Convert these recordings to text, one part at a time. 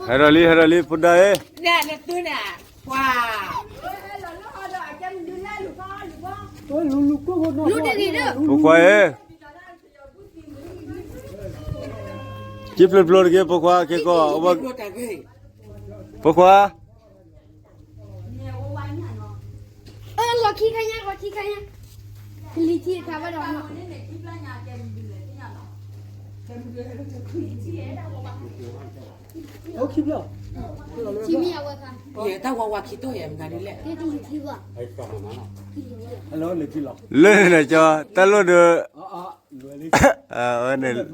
ဟဲဒီးလံ ဟဲဒီးလံ ဖိဒါအံၤ, ဖိခွါအံၤ, ကံဖျိဖျိတက့ၢ် ဖိခွါ က့ၤကီး, ဖိခွါ လီၤခံခါညါ လီၤခံခါညါ, ကလံၤထံအခါဘၣ်ဒီးနီၤ, ထံမ့ၢ်အဝဲခါ, တၢ်ဝါဝါခံတိၢ်ယဲမတၤဒ်လဲၣ်, ကလံၤထံဘၣ်, လၢန့ၣ်ကၠီ တၢ်လိၣ်ဒီး ဝဲန့ၣ်,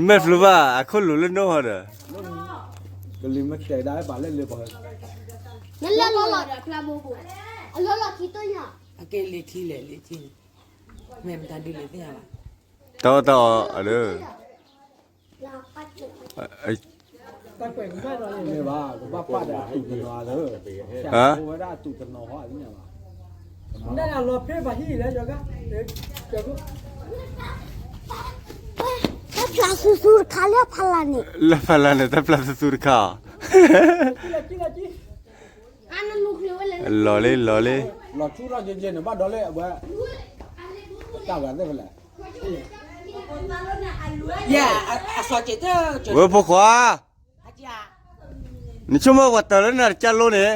မဲာ်ဖျိဘၣ် အခိၣ်လိၤလၢနိၣ်ဟီဒီး, ကလံၤမ့ၢ်တဲဒၣ်ဘၣ်လၢလၢပှၤ, နလဲၤလီၤလီၤဒီးဖျါဘိဘိ, အလီၤလီၤခံတိၢ်ညါ, အကဲလံၤထံလဲၣ် လံၤထံ, မ့ၢ်မတၤဒ်လဲၣ်သ့ၣ်ညါဘၣ်, တၢ်အီၣ်တၢ်အီအဒၢး မ့ၢ်ဘၣ် ကဘၣ်ပာ်ဒီးအတူးတနီၤလၢ, ဟါ, ဝဲဒၣ်အတူးတနီၤဟီ, တၢ်ဖျါသူသူတခါလၢဖးလၢ်န့ၣ်, လၢဖးလၢ်န့ၣ် တၢ်ဖျါသူသူတခါအီၤ, လီၤလံ လီၤလံ, လီၤဆူလီၤက့ၤက့ၤန့ၣ် ဘၣ်ဒီးလၢအဝဲ, တၢ်ဂၤသ့ၣ်ဖဲလဲၣ်, ဝဲဖိခွါ နဆိကမိၣ်ပှၤတၢၤလၢနၤတကၢ်လိန့ၣ်,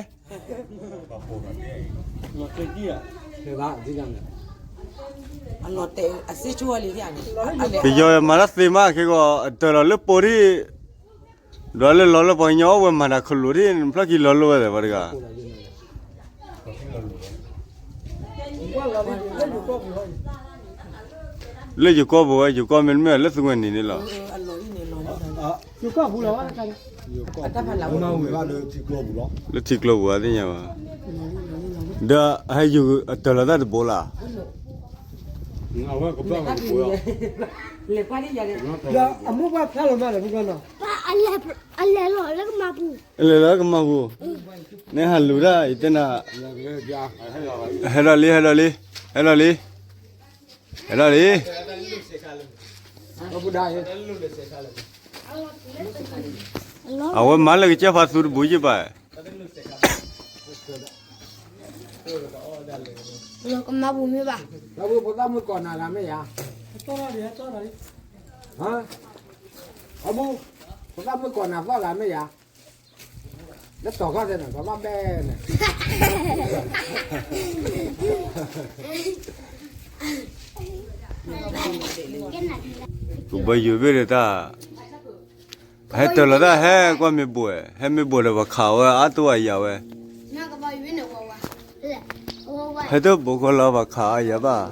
ပယီၤမၤတၢ်သ့မးခဲဂီၤ အတၢၤလီၤလၢပိာ်ထံၣ်, ဒီးလၢလီၤလၢပှၤကညီအီၣ်ဝဲမၤတၢ်ခလိာ်ထံၣ် နဖျီၣ်ခံလီၤလိဝဲသ့ၣ်ပှၤတဂၤ လၢယိၤကီၢ်ပူၤဝဲ ယိၤကီၢ်မ့တမ့ၢ်လၢသုဝဲန့ၣ်န့ၣ်လီၤ. လၢထံကျိပူၤအသ့ၣ်ညါဘၣ်, ဒီးဟဲယိၤအတၢၤလီၤတၢ်တဘိလၢ်, ဒီးအမိၢ်ပှၢ်ဖျါလီၤမးလၢပူၤနီၤ, အလဲၤလီၤလၢကမၤပူၤ, အလဲၤလီၤလၢကမၤပူၤ, န့ၣ်ဟးလူၤတၢ်အံၤတဲနၤ, ဟဲဒီးလံ ဟဲဒီးလံ, ဟဲဒီးလံ, ဟဲဒီးလံ. အဝဲမၤလၢကစၢၢ်ဖးသူတဘူးယံၢ်ဘၣ်, ကမၤပူၤမ့ၢ်ဘၣ်, ဖိသၣ်မုၣ်ကိးနၤဂၤမ့ၢ်ယၤ, အမူ, ဖိသၣ်မုၣ်ကိးနၤသီၣ်ဂၤမ့ၢ်ယၤ, လၢတီၤခီၣ်သဲးန့ၣ် ပှၤဘၣ်ဘဲန့ၣ် ကဘီယူၤဘ့ၣ်ဒီးတၢ်, ဟဲတၢၤလီၤတၢ်ဟဲကွၢ်မ့ၢ်ဘိၣ်, ဟဲမ့ၢ်ဘိၣ်ဒီးပှၤခးဝဲအါတိၢ်အယၤဝဲ, ဟဲတဘိၣ်ဃီလီၤပှၤခးအါယၤဘၣ်.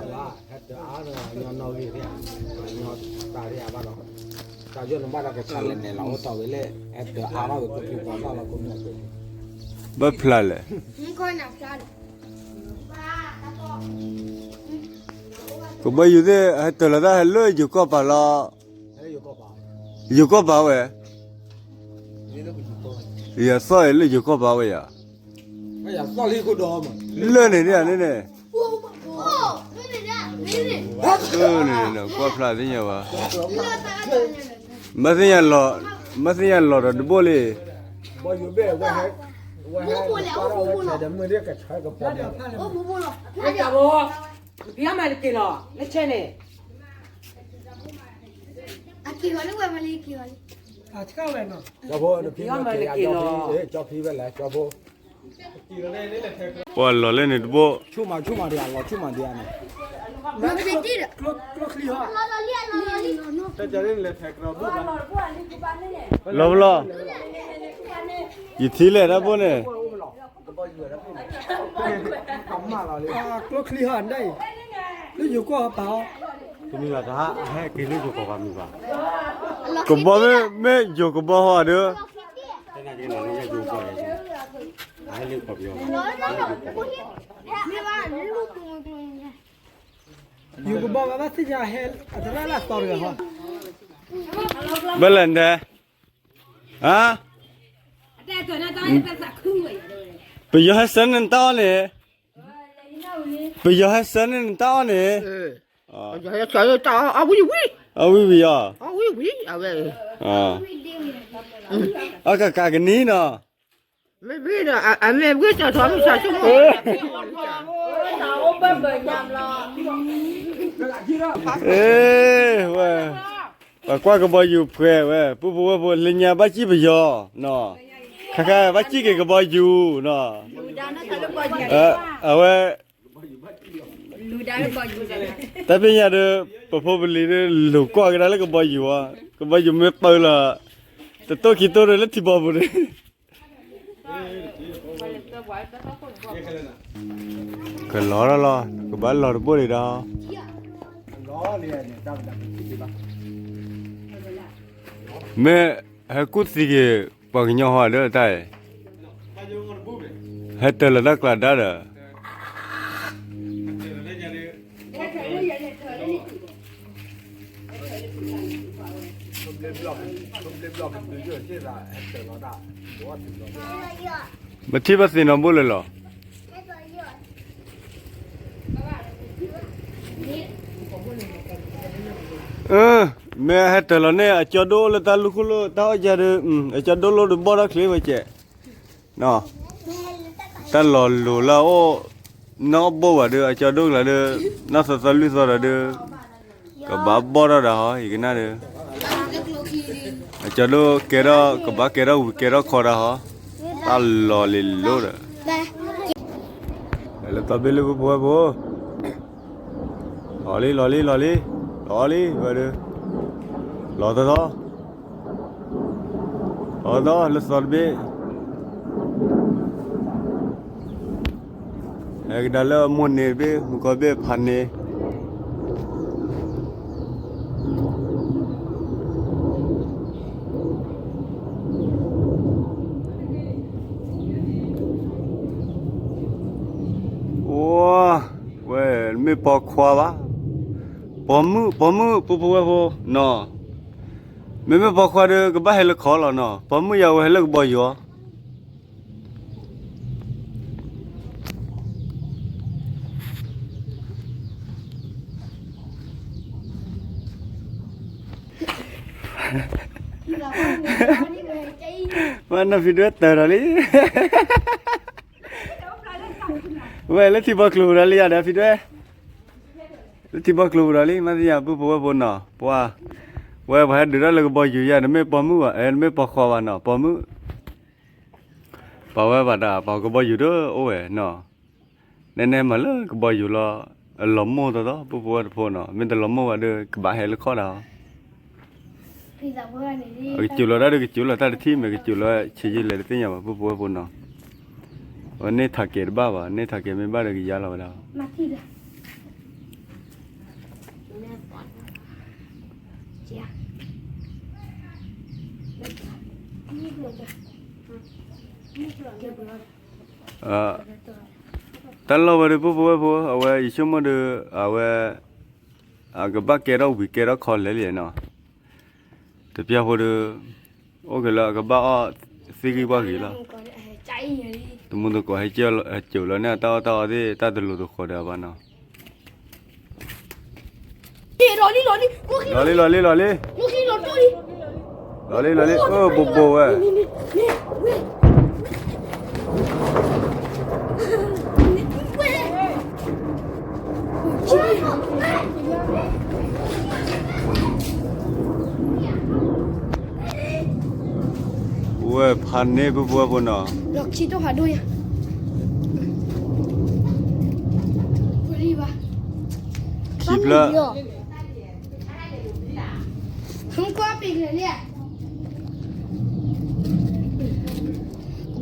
ဘၣ်ဖျါလဲၣ်, ကဘီယူၤသ့ၣ် ဟဲတၢၤလီၤတၢ်ဟဲလၢယိၤကီၢ်ပၤလီၤ, ယိၤကီၢ်ပၤဝဲ, ယသီၣ်အံၤလၢယိၤကီၢ်ပၤဝဲယၤ, လၢန့ၣ်န့ၣ်န့ၣ်, န့ၣ်န့ၣ် ကွၢ်ဖျါသ့ၣ်ညါဘၣ်, မ့ၢ်သ့ၣ်ညါလီၤ, မ့ၢ်သ့ၣ်ညါလီၤဒီးတဘိၣ်လံ, ဖံအီမၤတက့ၤလီၤ လၢဆဲန့ၣ်, ဖံအီမၤတက့ၤလီၤ, ကၠီဖံဝဲလဲၣ်, ကၠီဖိ, ပှၤလီၤလၢန့ၣ်တဘိၣ်, ဆူၣ်မးဆူၣ်မးဒံးဧါ, လီၤဆူၣ်မးဒံးဧါန့ၣ်, လီၤဘၣ်လီၤ, ယထံၣ်လဲၣ်တၢ်ဘိၣ်န့ၣ်, ကျိချံဟီၣ်ဒၣ်အံၤ, လၢယိၤကီၢ်ပၤအီၤ, တမ့ၢ်ဘၣ်တဟါ ဟဲက့ၤလၢယိၤကီၢ်ပၤမ့ၢ်ဘၣ်, ကဘီမ့ၢ် မ့ၢ်ယိၤကဘီဟီၣ်ဒီး, ယိၤကဘီဘၣ်သ့ၣ်ညါဟဲ အတရၣ်လၢအသီတဂၤဟီ, ဘၣ်လဲၣ်ဒဲး, ဟါ, ပယီၤဟဲဆၢန့ၢ်နတၢ်အီၣ်န့ၣ်, ပယီၤဟဲဆၢန့ၢ်နတၢ်အီၣ်န့ၣ်, အဝံၤဝံၤ အဝံၣ်ဝံၣ်အီၤ, အကကးကနံၤနီၤ, ဝဲ, ပှၤကွၢ်ကဘီယူၤပှဲၤဝဲ ပုၢ်ဖိဝဲၢ်ဖိ လၢညါဘၣ်စံၣ်ပယီၤနီၤ, ခါခါဘၣ်စံၣ်က့ၤကဘီယူၤနီၤ, အဝဲ တၢ်ဖဲညါဒီး ပဖိပလံၤဒီး လိာ်ကွၢ်ကဒါလၢကဘီယူၤအီၤ, ကဘီယူၤမ့ၢ်ပၢလီၤ တတိၢ်ခံတိၢ်ဒီးလၢထံဘီပူၤန့ၣ် ကလီၤလီၤလီၤ ကဘၣ်လီၤတဘိၣ်ဒံးဒီး, မ့ၢ်ဟဲကူၣ်သံက့ၤ ပှၤကညီဟီဒီးတၢ်အံၤ, ဟဲတၢၤလီၤတၢ်ကျးဒါဒီး ပထံၣ်ဘၣ်သ့ၣ်နီၣ်ဘိလၢာ်လီၤ. မ့ၢ်ဟဲတၢၤလီၤန့ၣ် အကၠီဒိၣ်အိၣ်လၢတၢ်လူၢ်ခိၣ်လၢတၢ်အီၣ်ယၤဒီး အကၠီဒိၣ်လိၣ်ဒီးဘီၣ်ထီၣ်ချ့ဝဲကဲး တၢ်လီၤလိၤလၢအအိၣ် နီၣ်ဘိၣ်ဘၣ်ဒီး အကၠီဒိၣ်ကျါဒီး နီၢ်သီသီလွံၢ်သီဒီးဒီး ကဘၣ်ဘီၣ်ထီၣ်ဒၣ်ဟီ ယကနၣ်ဒီး အကၠီဒိၣ်ကဲထီၣ် ကဘၣ်ကဲထီၣ်ဝံၤကဲထီၣ်ခီဒၣ်ဟီ တၢ်လီၤလံၤလိၤဒီး လၢသီဘ့ၣ်လၢပဖိဝဲၢ်ဖိ လီၤလံ လီၤလံ လီၤလံ လီၤလံ ဝဲဒီး လီၤသီသီ လီၤသီလၢသီတဘ့ၣ် ဟဲကဒါလၢမိၢ်န့ၣ်တဘ့ၣ် မုၢ်ကီၢ်ဘ့ၣ်ဖးန့ၣ် အိ ဝဲ မ့ၢ်ပိာ်ခွါဘၣ်, ပိာ်မုၣ် ပိာ်မုၣ် ပုၢ်ဖိဝဲၢ်ဖိနီၤ, မ့မ့ၢ်ပိာ်ခွါဒီး ကဘၣ်ဟဲလၢခီလီၤနီၤ, ပိာ်မုၣ်ယၤဝဲဟဲလၢကဘီယူၤအီၤ မ့ၢ်နီၢ်ဖံဒွဲၣ်တၢၤဒီးလံ, ဝဲလၢထံဘီကျိၤပူၤဒီးလံယၤဒီးဖံဒွဲၣ်, လၢထံဘီကျိၤပူၤဒီးလံ မ့ၢ်သ့ၣ်ညါပုၢ်ဖိဝဲၢ်ဖိနီၤ, ပှၤ, ဝဲပှၤဟဲဒုးတၢ်လၢကဘီယူၤယၤ နမ့ၢ်ပိာ်မုၣ်ဘၣ် အဲ နမ့ၢ်ပိာ်ခွါဘၣ်နီၤ ပိာ်မုၣ် ပှၤဝဲဘၣ်တၢ် ပှၤကဘီယူၤတအိၣ်ဝဲနီၤ, နဲနဲမၤလၢကဘီယူၤလီၤ, အလီၤမိၢ်သီသီ ပုၢ်ဖိဝဲၢ်တဖိနီၤ, မ့ၢ်တလီၤမိၢ်ဘၣ်ဒီး ကဘၣ်ဟဲလၢခီဒၣ်အီၤ, အကစူၤလီၤတၢ်ဒီးကစူၤလီၤတၢ်တထံၣ် မ့ၢ်ကစူၤလီၤဆံးယံာ်လဲၣ်တသ့ၣ်ညါဘၣ် ပုၢ်ဖိဝဲၢ်ဖိနီၤ, အဝဲန့ၢ်ထးကဲးတဘၣ်ဘၣ် န့ၢ်ထးကဲးမ့ၢ်ဘၣ်ဒီးကယါလီၤဝဲဒၣ် တၢ်လီၢ်ဝဲဒီး ပုၢ်ဖိဝဲၢ်ဖိ အဝဲယဆိကမိၣ်ဒီး အဝဲ အကဘၣ်ကဲထီၣ်ဝံၤကဲထီၣ်ခီလဲၣ်လံနီၤ, တပျၢ်ဖိဒီး အိၣ်က့ၤလၢအကဘၣ်အီၣ်သ့ဂံၢ်ဘၣ်ဂ့ၤလီၤ, တမူသကိးဟဲကၠိၣ်လီၤန့ၣ် အတၢ်အီၣ်တၢ်အီသ့ၣ် တၢ်တလိၤသကိးဒီးအဘၣ်နီၤ လီၤလံ လီၤလံ လီၤလံ, လီၤလံ လီၤလံ အိၣ်ဘိးဘိးဝဲ ဝဲဖးန့ၢ်ပုၢ်ဖိဝဲၢ်ဖိနီၤ, ခံဖျၢၣ် ကဘီ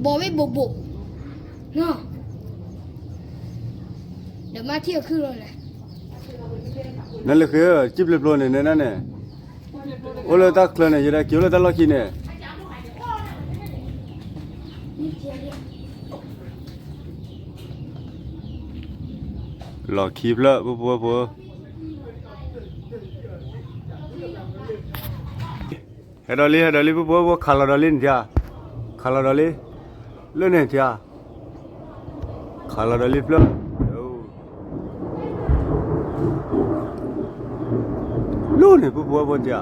ဝဲဘိးဘိး, ဒီးမၤထံၣ်အခုၣ်လီၤလဲၣ်, နလဲၤဃ့ စံၣ်ဖျိဖျိန့ၣ်န့ၣ်န့ၣ်, အိၣ်လၢတၢ်ချၢန့ၣ် ယဒၣ်က့ၤအိၣ်လၢတၢ်လီၢ်ခံန့ၣ် လီၤခံဖျၢၣ် ပုၢ်ဖိဝဲၢ်ဖိ, ဟဲဒီးလံ ဟဲဒီးလံ ပုၢ်ဖိဝဲၢ်ဖိ ခးလီၤဒီးလံန့ၣ်ထံဧါ, ခးလီၤဒီးလံ, လၢန့ၣ်ထံဧါ, ခးလီၤဒီးလံဖျၢၣ်, လၢ န့ၣ် ပူဖိဝဲၢ်ဖိတယၤ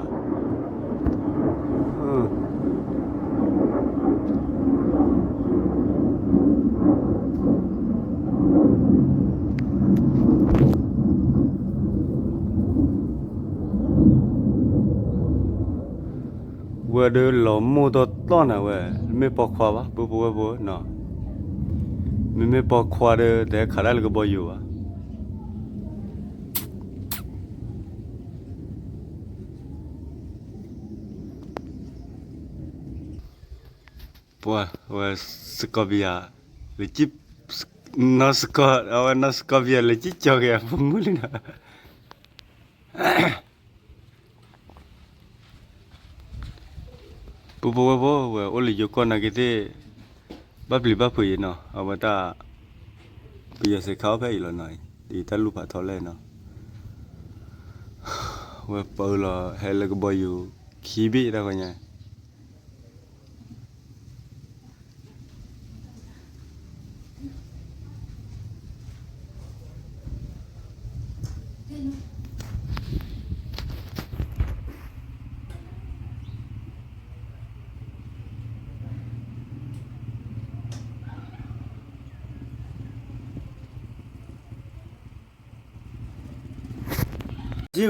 ဝဲဒၣ်လီၤမိၢ်တီတီနၤဝဲ မ့ၢ်ပိာ်ခွါဘၣ် ပူဖိဝဲၢ်ဖိနီၤ, မ့မ့ၢ်ပိာ်ခွါဒီး တဟဲခးတၢ်လၢကဘီယူၤဘၣ်. ပှၤဝဲ စကီးပယၤ လၢကံ နီၢ်စကီး အဝဲနီၢ်စကီးပယၤလၢကံကၠီၤက့ၤအပမုၢ်လံနီၤ. ပူဖိဝဲၢ်ဖိ ဝဲအိၣ်လၢယိၤကီၢ်နာ်က့ၤသ့ၣ် ဘၣ်ပျံၤဘၣ်ဖုးအံၤနီၤ အဝဲတၢ် ပယီၤစ့ခါအိၣ်ဖဲအံၤလီၤနီၤ, အံၤတၢ်လူၢ်ဖးထီလဲၣ်နီၤ, ဝဲပၢလီၤဟဲလၢကဘီယူၤ ခံဘ့ၣ်တၢ်ခီညါ ကံၣ်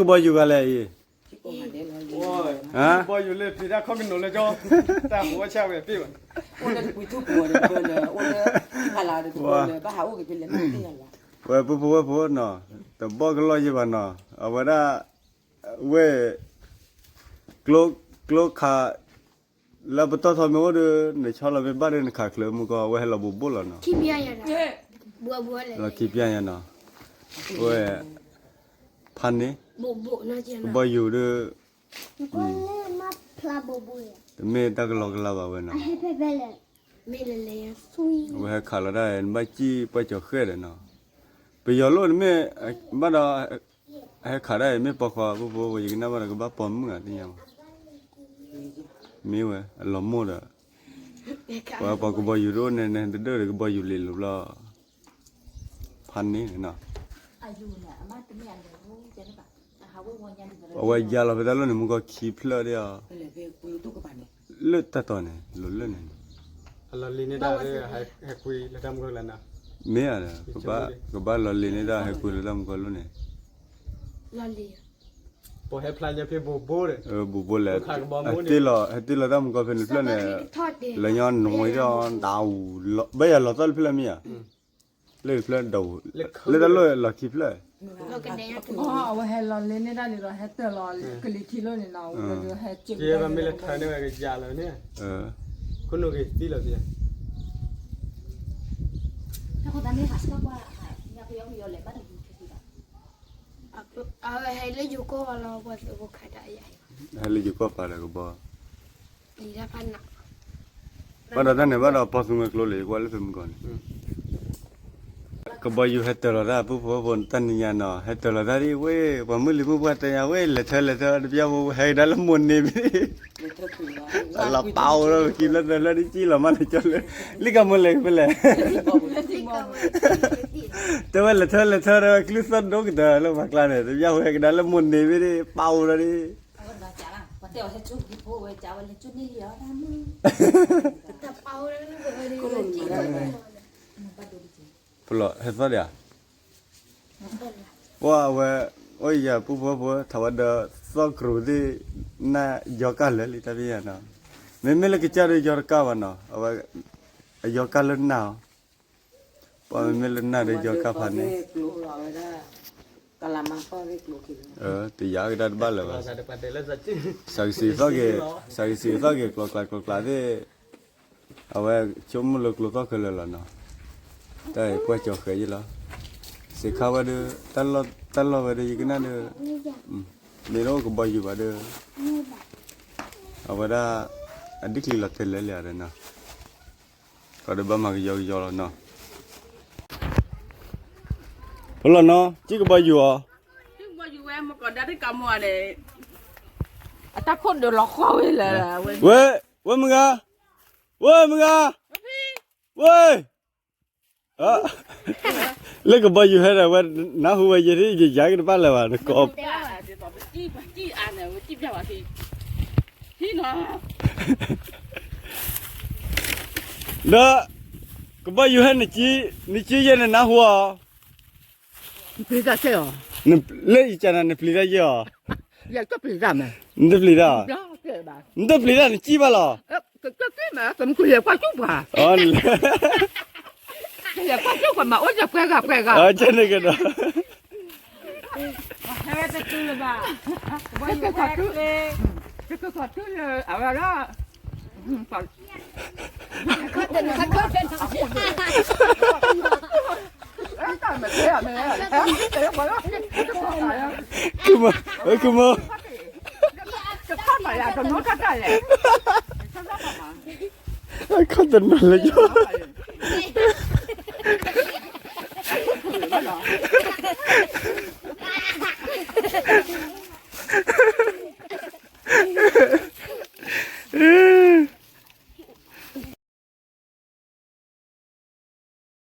ကဘီယူၤဂၤလဲၣ်အံၤ, ကဘီယူၤလၢဖံးတၢ်ခီၣ်ကနိးလၢကၠီ, တၢ်ဟူဝဲဆၣ်ဝဲပ့ၢ်ဘၣ်, ဝဲပူဖိဝဲၢ်ဖိနီၤ, တဘီၣ်ကလီၢ်ယဲၢ်ဘၣ်နီၤ, အဝဲဒၣ် ဝဲၢ် ကျိခး လၢပတီၢ်ထီမ့ၢ်အိၣ်ဒီး နဆီလီၤမ့ၢ်ဘၣ်ဒီး နခးချုးမူကီၢ် အဝဲဟဲလီၤဘူးဘူးလီၤနီၤ, လီၤခံပျၢ်ညါနီၤ, ဝဲ ဖးန့ၣ် ကဘီယူၤဒီး တမ့ၢ်တၢ်ကလီကလီဘၣ်ဝဲနီၤ, အဝဲဟဲခးလီၤတၢ် နဘၣ်စံၣ်ပှၢ်ကၠီၤဃဲၣ်ဒီးနီၤ, ပယီၤလိၣ်နမ့ၢ် ဘၣ်ဒီး ဟဲခးဒၣ်အံၤ မ့ၢ်ပိာ်ခွါပူဖိဝဲ ယကနၣ်ဘၣ်ဒီး ကဘၣ်ပိာ်မုၣ်ဧါ သ့ၣ်ညါဘၣ်, မ့ၢ်ဝဲအလီၤမိၢ်ဒီး ပှၤပှၤကဘီယူၤတအိၣ်န့ၣ် နတဒၢၣ်ဒီးကဘီယူၤလံၤလိၤဘျီ ဖးန့ၣ်နီၤ, အဝဲယါလီၤဖဲတၢ်လီၢ်န့ၣ် မူကီၢ်ခံဖျၢၣ်ဒၣ်အီၤ, လၢတၢ်တီၤန့ၣ် လိၤလၢန့ၣ်, မ့ၢ်ဧါ, ကဘၣ်လီၤလ့ၤန့ၢ်တၢ်ဟဲကွံာ်လၢတၢ်မူကီၢ်လိၣ်န့ၣ် ဘူးဘူးလဲၣ်, ဟဲတ့ၢ်လီၤတၢ်မူကီၢ်ဖဲန့ၣ်ဖျၢၣ်န့ၣ်, လၢညီနွံဒီး ဒၣ်အူ, ဘၣ်ယၤလီၤသီၣ်လၢဖျၢၣ်မ့ၢ်ဧါ, လၢဖျၢၣ်ဒၣ်အူ, လၢတၢ်လီၢ်လီၤခံဖျၢၣ်, အဝဲဟဲလီၤလ့ၤန့ၢ်တၢ်န့ၣ်ဒီး ဟဲတ့ၢ်လီၤကလံၤထံးလိၣ်န့ၣ်နီၤ, ဟဲက့ၤမ့ၢ်လၢထၢန့ၣ်ဝဲကယၤလီၤန့ၣ်, ခိၣ်နူာ်ဂ့ၤသံလီၤ, အဝဲဟဲလၢယိၤကီၢ်လီၤ, ပှၤသုးဖိခးတၢ်ယၤ, ဟဲလၢယိၤကီၢ်ပာ်ဒီးကဘီ, ဘၣ်ဒီးတၢ်န့ၣ်ဘၣ်ဒီးပီၢ်သူမှဲကျိလံ ကွၢ်လၢသုးမုၢ်ကီၢ်န့ၣ်, ကဘီယူၤဟဲတ့ၢ်လီၤတၢ် ပူဖိဝဲၢ်ဖိ တၢ်နံၤညါနီၤ ဟဲတ့ၢ်လီၤတၢ်ဒ်ဝဲ ပှၤမုၢ်လံၤမုၢ်ပှၢ်တဲညါဝဲ လဲၤထၢလဲၤထၢ တပျၢ်ဖိဟဲကဒါလၢမိၢ်န့ၣ်မ့ၢ် လီၤပာ်အိၣ်လၢခံဖျၢၣ်သၢဖျၢၣ်ဒ်ကံၣ်လီၤမးန့ၣ်ကၠီလၢ လံၣ်ကမူလၢဖဲလဲၣ်, တဲဝဲလဲၤထၢလဲၤထၢ တဲဝဲ ကျုၢ်သီၣ်ဒိၣ်ကတၢၢ်လၢပှၤကျါန့ၣ် တပျၢ်ဖိဟဲကဒါလၢမိၢ်န့ၣ်မ့ၢ်ဒ် ပာ်အိၣ်လီၤဒ် ပလီၢ်ဟဲသီၣ်ဒံးဧါ, ပှၤအဝဲ အိၣ်ယၤပူဖိဝဲၢ်ဖိ ထးဝဲဒီး သီၣ်ကရူၢ်သ့ၣ် နၢ်ယီၤကၢ်လၢာ်လံတၢ်ဖဲယၤနီၤ, မ့မ့ၢ်လၢကစၢ်ဒီးယီၤတကၢ်ဘၣ်နီၤ, အဝဲ အယီၤကၢ်လၢနၢ်အီၤ, ပှၤမ့မ့ၢ်လၢနၢ်ဒီးယီၤကၢ်ဖးန့ၣ် တယၤကဒါတဘၣ်လၢၤဘၣ်, စးကစံးသီၣ်က့ၤ စးကစံးသီၣ်က့ၤ ကျိၤကျါကျိၤကျါသ့ၣ် အဝဲဆိကမိၣ်လၢကျိၤသီၣ်ခဲလၢာ်လီၤနီၤ, တၢ်အံၤပှၢ်ကၠီၤဃဲၤယ့ၣ်လီၤ, စ့ခါဝဲဒီး တၢ်လီၢ်ဝဲဒီး ယကနၣ်ဒီး မ့ၢ်တအိၣ်ကဘီယူၤဘၣ်ဒီး အဝဲဒၣ် အဒံၣ်ချံလီၤတဲာ်လဲၣ်လံဒီးနီၤ, ကဒီးဘၣ်မၤကယီကယီလီၤနီၤ, ဖဲလီၤနီၤ ကံၣ်ကဘီယူၤအီၤ, ကံၣ်ကဘီယူၤဝဲ မကီၢ်ဒါတကးမီၢ်န့ၣ် အတၢ်ခိၣ်ဒိးလီၤဃီဝဲလၢ ဝဲ ဝဲမုၢ်ဂၤ ဝဲမုၢ်ဂၤ ဝဲ လၢကဘီယူၤဟဲဒီးဝဲ နၢ်ဟူဝဲယဲၢ်ထံၣ် ယယါကတဘၣ်လၢၤဘၣ် နကိး ဒီး ကဘီယူၤဟဲ နကံယဲၢ် နနၢ်ဟူအီၤ, လၢယကနၤ နပျံၤတၢ်ယဲၢ်အီၤ, နတပျံၤတၢ်, နတပျံၤတၢ် နကံဘၣ်လီၤ, ကဲန့ၣ်ကဒီး ကမၤ, ကမၤ, ခီၣ်တနီၤလၢယိၤ